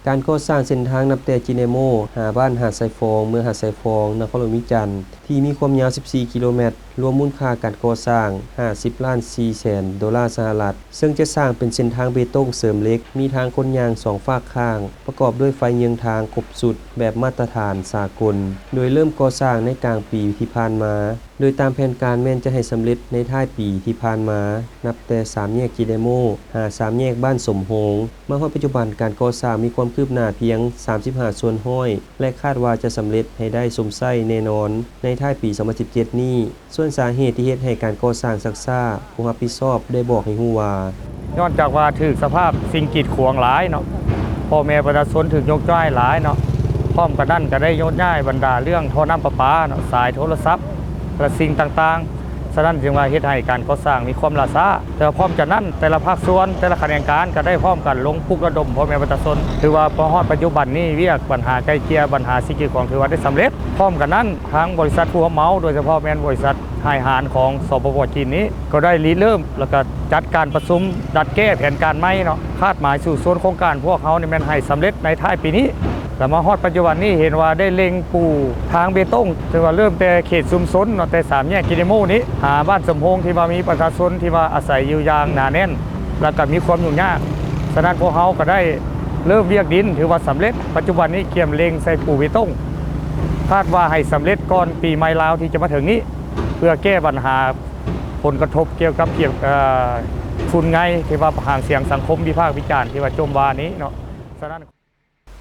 ການກໍ່ສ້າງເສັ້ນທາງນັບແຕ່ຈີນເອໂມ ຫາບ້ານຫາດຊາຍຟອງ ເມືອງຫາດຊາຍຟອງ ນະຄອນຫຼວງວຽງຈັນ ທີ່ມີຄວາມຍາວສິບສີ່ກິໂລແມັດ, ລວມມູນຄ່າການກໍ່ສ້າງຫ້າສິບລ້ານສີ່ແສນໂດລາສະຫະລັດ, ເຊິ່ງຈະສ້າງເປັນເສັ້ນທາງເບຕົງເສີມເຫຼັກ, ມີທາງຄົນຍ່າງສອງຟາກຂ້າງ, ປະກອບດ້ວຍໄຟເຍືອງທາງຄົບຊຸດແບບມາດຕະຖານສາກົນ, ໂດຍເລີ່ມກໍ່ສ້າງໃນກາງປີທີ່ຜ່ານມາ. ໂດຍຕາມແຜນການແມ່ນຈະໃຫ້ສຳເລັດໃນທ້າຍປີທີ່ຜ່ານມາ, ນັບແຕ່ສາມແຍກຈີນເອໂມ ຫາສາມແຍກບ້ານສົມໂຮງ. ມາຮອດປັດຈຸບັນ, ການກໍ່ສ້າງມີຄວາມຄືບໜ້າພຽງສາມສິບຫ້າສ່ວນຮ້ອຍ ແລະ ຄາດວ່າຈະສຳເລັດໃຫ້ໄດ້ຊົມໃຊ້ແນ່ນອນໃນທ້າຍປີສອງພັນສິບເຈັດນີ້. ສ່ວນສາເຫດທີ່ເຮັດໃຫ້ການກໍ່ສ້າງຊັກຊ້າ, ຜູ້ຮັບຜິດຊອບໄດ້ບອກໃຫ້ຮູ້ວ່າ, ຍ້ອນຈາກວ່າຖືກສະພາບສິ່ງກີດຂວາງຫຼາຍເນາະ, ພໍ່ແມ່ປະຊາຊົນຖືກໂຍກຍ້າຍຫຼາຍເນາະ, ພ້ອມກັນນັ້ນກໍໄດ້ໂຍກຍ້າຍບັນດາເລື່ອງທໍ່ນ້ຳປະປາເນາະ, ສາຍໂທລະສັບ ແລະ ສິ່ງຕ່າງໆ. ສະນັ້ນຈຶ່ງວ່າເຮັດໃຫ້ການກໍ່ສ້າງມີຄວາມລ່າຊ້າ. ແຕ່ວ່າພ້ອມກັນນັ້ນ, ແຕ່ລະພາກສ່ວນ, ແຕ່ລະຂະແໜງການກໍໄດ້ພ້ອມກັນລົງປຸກລະດົມພໍ່ແມ່ປະຊາຊົນ. ຖືວ່າມາຮອດປັດຈຸບັນນີ້, ວຽກບັນຫາໄກ່ເກ່ຍບັນຫາສິ່ງກີດຂວາງຖືວ່າໄດ້ສຳເລັດ. ພ້ອມກັນນັ້ນ, ທາງບໍລິສັດຜູ້ຮັບເໝົາ, ໂດຍສະເພາະແມ່ນບໍລິສັດ ຫາຍຫານຂອງ ສປປ ຈີນນີ້ ກໍໄດ້ລິເລີ່ມ ແລ້ວກໍຈັດການປະຊຸມ ດັດແກ້ແຜນການໃໝ່ເນາະ, ຄາດໝາຍສູ້ຊົນໂຄງການພວກເຮົານີ້ແມ່ນໃຫ້ສຳເລັດໃນທ້າຍປີນີ້. ແລ້ວມາຮອດປັດຈຸບັນນີ້ ເຫັນວ່າໄດ້ເລັ່ງປູທາງເບຕົງ, ຖືວ່າເລີ່ມແຕ່ເຂດຊຸມຊົນເນາະ, ແຕ່ສາມແຍກກິເດໂມນີ້ ຫາບ້ານສົມໂຮງ ທີ່ວ່າມີປະຊາຊົນທີ່ວ່າອາໄສຢູ່ຢ່າງໜາແໜ້ນ ແລ້ວກໍມີຄວາມຫຍຸ້ງຍາກ. ສະນັ້ນພວກເຮົາກໍໄດ້ເລີ່ມວຽກດິນ ຖືວ່າສຳເລັດ, ປັດຈຸບັນນີ້ກຽມເລັ່ງໃສ່ປູເບຕົງ, ຄາດວ່າໃຫ້ສຳເລັດກ່ອນປີໃໝ່ລາວທີ່ຈະມາເຖິງນີ້ ເພື່ອແກ້ບັນຫາ ຜົນກະທົບກ່ຽວກັບ ເອີ ຝຸ່ນໄງ ທີ່ວ່າຫາງສຽງສັງຄົມວິພາກວິຈານທີ່ວ່າຈົ່ມວ່ານີ້ເນາະ. ສະນັ້ນ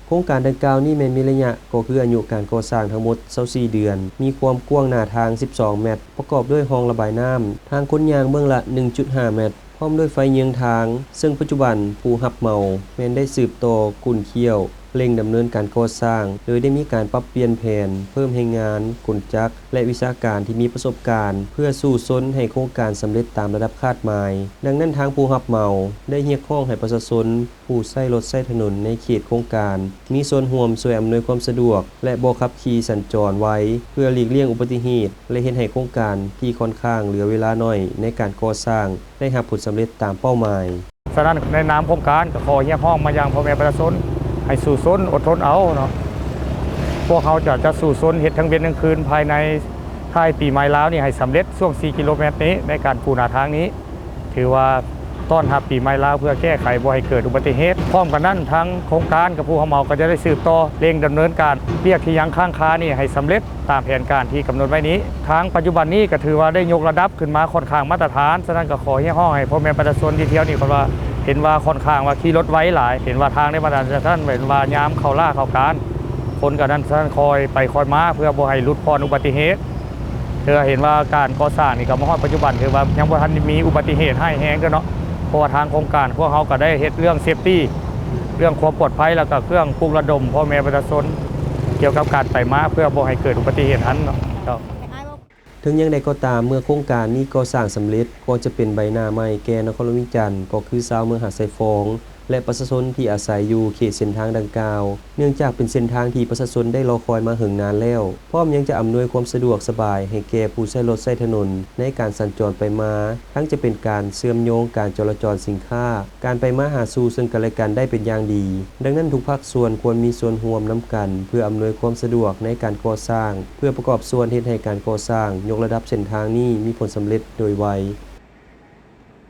ໂຄງການດັ່ງກ່າວນີ້ແມ່ນມີໄລຍະ ກໍຄືອາຍຸການກໍ່ສ້າງທັງໝົດຊາວສີ່ເດືອນ, ມີຄວາມກວ້າງໜ້າທາງສິບສອງແມັດ, ປະກອບດ້ວຍຮ່ອງລະບາຍນ້ຳ, ທາງຄົນຍ່າງເບື້ອງລະໜຶ່ງຈຸດຫ້າແມັດ, ພ້ອມດ້ວຍໄຟເຍືອງທາງ, ເຊິ່ງປັດຈຸບັນຜູ້ຮັບເໝົາແມ່ນໄດ້ສືບຕໍ່ຂຸ້ນຂ້ຽວ ເລັ່ງດຳເນີນການກໍ່ສ້າງ ໂດຍໄດ້ມີການປັບປ່ຽນແຜນ, ເພີ່ມແຮງງານ, ກົນຈັກ ແລະ ວິຊາການທີ່ມີປະສົບການ ເພື່ອສູ້ຊົນໃຫ້ໂຄງການສຳເລັດຕາມລະດັບຄາດໝາຍ. ດັ່ງນັ້ນ, ທາງຜູ້ຮັບເໝົາໄດ້ຮຽກຮ້ອງໃຫ້ປະຊາຊົນຜູ້ໃຊ້ລົດໃຊ້ຖະໜົນໃນເຂດໂຄງການ ມີສ່ວນຮ່ວມຊ່ວຍອຳນວຍຄວາມສະດວກ ແລະ ບໍ່ຂັບຂີ່ສັນຈອນໄວ ເພື່ອຫຼີກລ່ຽງອຸບັດຕິເຫດ ແລະ ເຮັດໃຫ້ໂຄງການທີ່ຂ້ອນຂ້າງເຫຼືອເວລາໜ້ອຍໃນການກໍ່ສ້າງ ໄດ້ຮັບຜົນສຳເລັດຕາມເປົ້າໝາຍ. ສະນັ້ນ, ໃນນາມໂຄງການກໍຂໍຮຽກຮ້ອງມາຍັງພໍ່ແມ່ປະຊາຊົນໃຫ້ສູ້ຊົນອົດທົນເອົາເນາະ. ພວກເຮົາຈະ ຈະສູ້ຊົນເຮັດທັງເວັນທັງຄືນ ພາຍໃນທ້າຍປີໃໝ່ລາວນີ້ໃຫ້ສຳເລັດ ຊ່ວງສີ່ກິໂລແມັດນີ້ ໃນການປູໜ້າທາງນີ້ ຖືວ່າຕ້ອນຮັບປີໃໝ່ລາວ ເພື່ອແກ້ໄຂບໍ່ໃຫ້ເກີດອຸບັດຕິເຫດ. ພ້ອມກັນນັ້ນ, ທາງໂຄງການກັບຜູ້ຮັບເໝົາກໍຈະໄດ້ສືບຕໍ່ເລັ່ງດຳເນີນການວຽກທີ່ຍັງຄ້າງຄານີ້ໃຫ້ສຳເລັດ ຕາມແຜນການທີ່ກຳນົດໄວ້ນີ້. ທາງປັດຈຸບັນນີ້ກໍຖືວ່າໄດ້ຍົກລະດັບຂຶ້ນມາຂ້ອນຂ້າງມາດຕະຖານ, ສະນັ້ນກໍຂໍຮຽກຮ້ອງໃຫ້ພໍ່ແມ່ປະຊາຊົນທີ່ທ່ຽວນີ້ ເພາະວ່າເຫັນວ່າຂ້ອນຂ້າງວ່າຂີ່ລົດໄວຫຼາຍ, ເຫັນວ່າທາງໃນບັນດາສະຖານ ເຫັນວ່າຍາມເຂົ້າລາເຂົ້າການ, ຄົນກໍນັ້ນສະນັ້ນຄ່ອຍໄປຄ່ອຍມາ ເພື່ອບໍ່ໃຫ້ຫຼຸດຜ່ອນອຸບັດຕິເຫດ. ເທື່ອເຫັນວ່າການກໍ່ສ້າງນີ້ກໍມາຮອດປັດຈຸບັນ ຖືວ່າຍັງບໍ່ທັນໄດ້ມີອຸບັດຕິເຫດຮ້າຍແຮງເທື່ອເນາະ, ເພາະວ່າທາງໂຄງການພວກເຮົາກໍໄດ້ເຮັດເລື່ອງເຊຟຕີ ເລື່ອງຄວາມປອດໄພ ແລ້ວກໍເຄື່ອງປຸກລະດົມພໍ່ແມ່ປະຊາຊົນ ກ່ຽວກັບການໄປມາ ເພື່ອບໍ່ໃຫ້ເກີດອຸບັດຕິເຫດຫັ້ນເນາະ. ເຖິງຢ່າງໃດກໍຕາມ, ເມື່ອໂຄງການນີ້ກໍ່ສ້າງສຳເລັດ, ກໍຈະເປັນໃບໜ້າໃໝ່ແກ່ນະຄອນຫຼວງວຽງຈັນ, ກໍຄືຊາວເມືອງຫາດຊາຍຟອງ ແລະ ປະຊາຊົນທີ່ອາໄສຢູ່ເຂດເສັ້ນທາງດັ່ງກ່າວ, ເນື່ອງຈາກເປັນເສັ້ນທາງທີ່ປະຊາຊົນໄດ້ລໍຄອຍມາເຫິງນານແລ້ວ, ພ້ອມຍັງຈະອຳນວຍຄວາມສະດວກສະບາຍໃຫ້ແກ່ຜູ້ໃຊ້ລົດໃຊ້ຖະໜົນໃນການສັນຈອນໄປມາ, ທັງຈະເປັນການເຊື່ອມໂຍງການຈະລາຈອນສິນຄ້າ, ການໄປມາຫາສູ່ເຊິ່ງກັນແລະກັນໄດ້ເປັນຢ່າງດີ. ດັ່ງນັ້ນ, ທຸກພາກສ່ວນຄວນມີສ່ວນຮ່ວມນຳກັນ ເພື່ອອຳນວຍຄວາມສະດວກໃນການກໍ່ສ້າງ, ເພື່ອປະກອບສ່ວນເຮັດໃຫ້ການກໍ່ສ້າງຍົກລະດັບເສັ້ນທາງນີ້ມີຜົນສຳເລັດໂດຍໄວ.